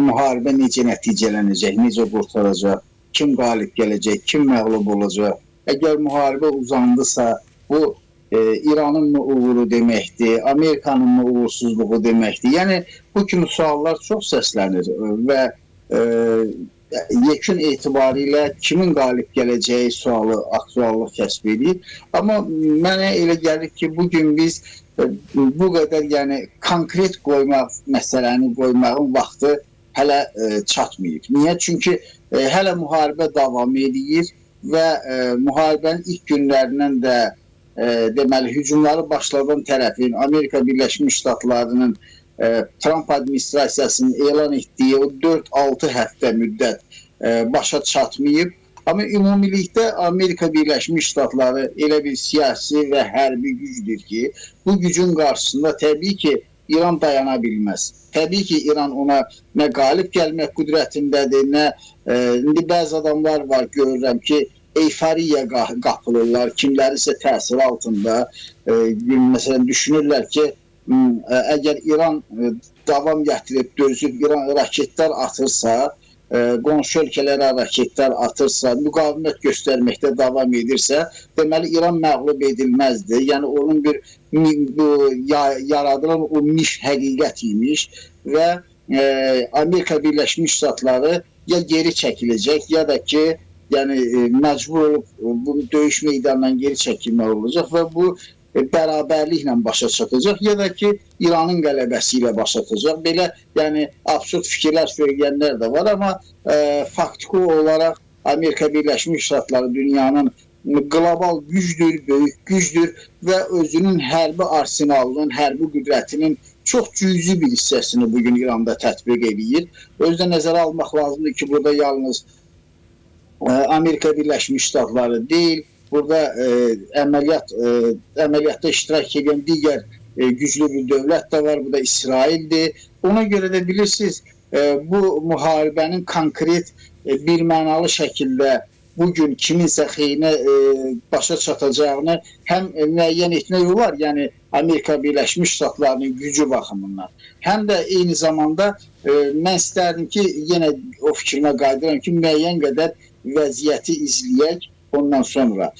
Bu müharibə necə nəticələnəcək, necə qurtaracaq, kim qalib gələcək, kim məğlub olacaq? Əgər müharibə uzandısa, bu İranın mı uğuru deməkdir, Amerikanın mı uğursuzluğu deməkdir? Yəni bu kimi suallar çox səslənir və yekun etibarilə kimin qalib gələcəyi sualı aktuallıq kəsb edir. Amma mənə elə gəlir ki, bugün biz bu qədər, yəni konkret qoymaq, məsələni qoymağın vaxtı hələ çatmayıb. Niyə? Çünki hələ müharibə davam edir və müharibənin ilk günlərindən də deməli hücumları başladan tərəfin Amerika Birləşmiş Ştatlarının Tramp administrasiyasının elan etdiyi o 4-6 həftə müddət başa çatmayıb. Amma ümumilikdə Amerika Birləşmiş Ştatları elə bir siyasi və hərbi gücdür ki, bu gücün qarşısında təbii ki, İran dayana bilməz. Təbii ki, İran ona nə qalib gəlmək qüdrətindədir, nə indi bəzi adamlar var, görürəm ki, eyfariya qapılırlar, kimlərinsə təsiri altında, məsələn, düşünürlər ki, əgər İran davam gətirib, dözüb, İran raketlər atırsa, qonşu ölkələrə raketlər atırsa, müqavimət göstərməkdə davam edirsə, deməli İran məğlub edilməzdir. Yəni onun bir bu yaradılan o mif həqiqət imiş və Amerika Birləşmiş Ştatları ya geri çəkiləcək, ya da ki, yəni məcbur olub bu döyüş meydanından geri çəkilmək olacaq və bu bərabərliklə başa çatacaq, ya da ki, İranın qələbəsi ilə başa çatacaq. Belə, yəni absurd fikirlər söyləyənlər də var, amma faktiki olaraq Amerika Birləşmiş Ştatları dünyanın qlobal gücdür, böyük gücdür və özünün hərbi arsenalının, hərbi qüdrətinin çox cüzi bir hissəsini bugün İranda tətbiq edir. Özü də nəzərə almaq lazımdır ki, burada yalnız Amerika Birləşmiş Ştatları deyil, burada əməliyyatda iştirak edən digər güclü bir dövlət də var, bu da İsraildir. Ona görə də bilirsiniz, bu müharibənin konkret bir mənalı şəkildə bugün kiminsə xeyrinə başa çatacağını həm müəyyən etmək olar, yəni Amerika Birləşmiş Ştatlarının gücü baxımından, həm də eyni zamanda mən istərdim ki, yenə o fikrimə qayıdıram ki, müəyyən qədər vəziyyəti izləyək ondan sonra.